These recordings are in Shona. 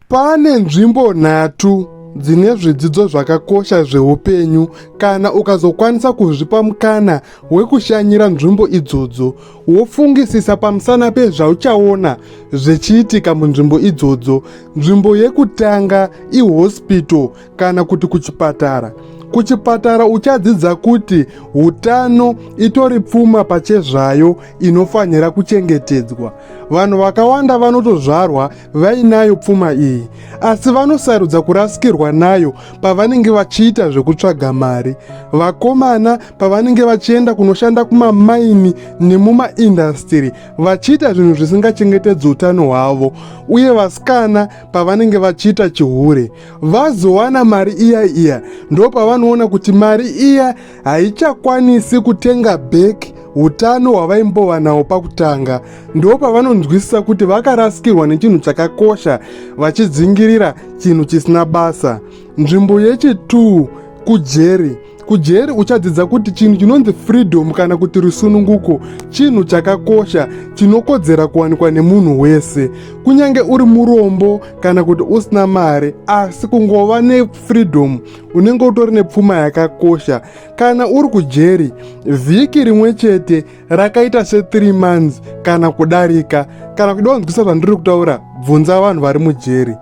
Pane nzvimbo nhatu dzine zvidzidzo zvakakosha zveupenyu kana ukazokwanisa kuzvipa mukana wekushanyira nzvimbo idzodzo wofungisisa pamusana pezvauchaona zvichiitika munzvimbo idzodzo. Nzvimbo yekutanga ihospital kana kuti kuchipatara. Kuchipatara uchadzidza kuti utano itori pfuma pachezvayo inofanira kuchengetedzwa. Vanhu vakawanda vanotozvarwa vainayo pfuma iyi, asi vanosarudza kurasikirwa nayo pavanenge vachiita zvekutsvaga mari. Vakomana pavanenge vachienda kunoshanda kumamaini nemumaindastiri vachiita zvinhu zvisingachengetedzi utano hwavo, uye vasikana pavanenge vachiita chihure. Vazowana mari iya iya ndopavanoona kuti mari iya haichakwanisi kutenga back utano hwavaimbova nawo pakutanga. Ndopavanonzwisisa kuti vakarasikirwa nechinhu chakakosha vachidzingirira chinhu chisina basa. Nzvimbo yechi2 kujeri. Kujeri uchadzidza kuti chinhu chinonzi freedom kana kuti rusununguko chinhu chakakosha chinokodzera kuwanikwa nemunhu wese, kunyange uri murombo kana kuti usina mari, asi kungova nefreedom unenge utori nepfuma yakakosha. Kana uri kujeri, vhiki rimwe chete rakaita se3 months kana kudarika. Kana kuda kunzwisa zvandiri kutaura, bvunza vanhu vari mujeri.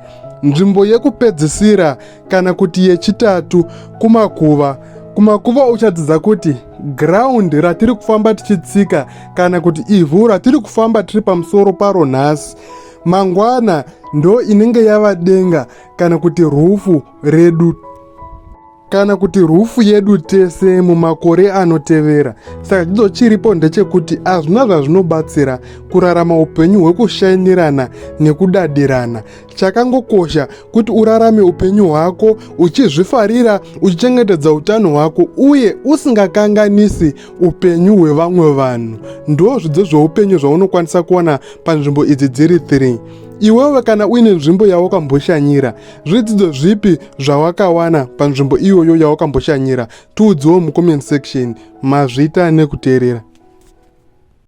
Nzvimbo yekupedzisira kana kuti yechitatu kumakuva. Kumakuva uchadzidza kuti ground ratiri kufamba tichitsika kana kuti ivhu ratiri kufamba tiri pamusoro paro nhasi, mangwana ndo inenge yava denga kana kuti rufu redu kana kuti rufu yedu tese mumakore anotevera. Saka chidzidzo chiripo ndechekuti hazvina zvazvinobatsira kurarama upenyu hwekushainirana nekudadirana. Chakangokosha kuti urarame upenyu hwako uchizvifarira, uchichengetedza utano hwako uye usingakanganisi upenyu hwevamwe vanhu. Ndo zvidzidzo zveupenyu zvaunokwanisa kuwana panzvimbo idzi dziri 3. Iwewe kana uine nzvimbo yawakamboshanyira, zvidzidzo zvipi zvawakawana panzvimbo iyoyo yawakamboshanyira? Tiudzewo mucomment section. Mazvita nekuteerera.